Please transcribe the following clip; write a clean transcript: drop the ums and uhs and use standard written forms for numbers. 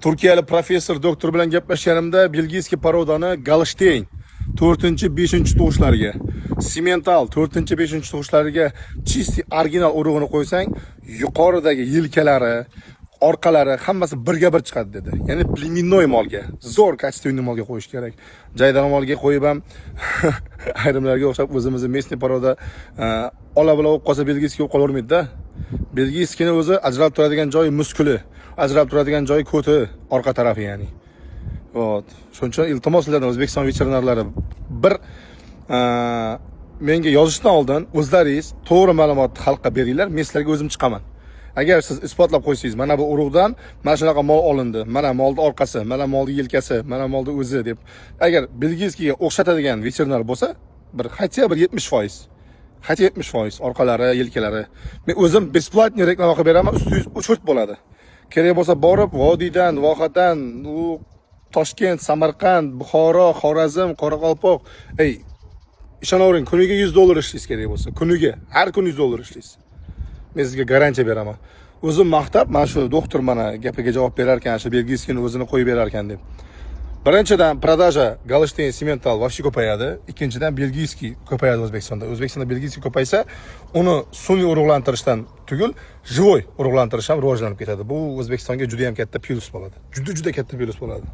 Turkiyalik professor doktor bilan gaplashganimda бельгийский порода ni Golshteyn 4, 5 tug'ishlariga, Simmental 4, 5 tug'ishlariga чистый original urug'ini qo'ysang, yuqoridagi yelkalari, orqalari hammasi birga bir chiqadi dedi. Ya'ni племенной molga, zo'r качественный molga qo'yish kerak. Jaydari molga qo'yib ham ayrimlarga o'xshab o'zimizni местный порода ola bila bo'lib qolsa, бельгийский bo'lib qolavermaydi-da. Бельгийский ni o'zi ajralib turadigan joyi muskuli, ajralib turadigan joyi ko'ti, orqa tarafi ya'ni. Вот. Shuning uchun iltimos sizlardan, O'zbekiston veterinarlari, bir menga yozishdan oldin o'zlaringiz to'g'ri ma'lumotni xalqqa beringlar, men sizlarga o'zim chiqaman. Agar siz isbotlab qo'ysangiz, mana bu urug'dan mana shunaqa mol olindi, mana molni orqasi, mana molni yelkasi, mana molni o'zi deb, agar бельгийский ga o'xshatadigan veterinar bo'lsa, bir хотя бы 70%, хотя 70% orqalari, yelkalari. Men o'zim бесплатный reklama qilib beraman, ustingiz очередь bo'ladi. Kerak bo'lsa borib, vodiydan, vohadan, u Toshkent, Samarqand, Buxoro, Xorazm, Qoraqalpoq, ey, ishonavering, kuniga 100 dollar ishlaysiz kerak bo'lsa. Kuniga, har kuni 100 dollar ishlaysiz. Men sizga garantiya beraman. O'zim maqtab, mana shu doktor mana gapiga javob berar ekan, shu бельгийский ni o'zini qo'yib berar ekan deb. Birinchidan, продажа Голштейн, Simmental вообще ko'payadi. Ikkinchidan, бельгийский ko'payadi O'zbekistonda. O'zbekistonda бельгийский ko'paysa, uni sun'iy urug'lantirishdan tugul, живой urug'lantirish ham rivojlanib ketadi. Bu O'zbekistonga juda ham katta plyus bo'ladi. Juda juda katta plyus bo'ladi.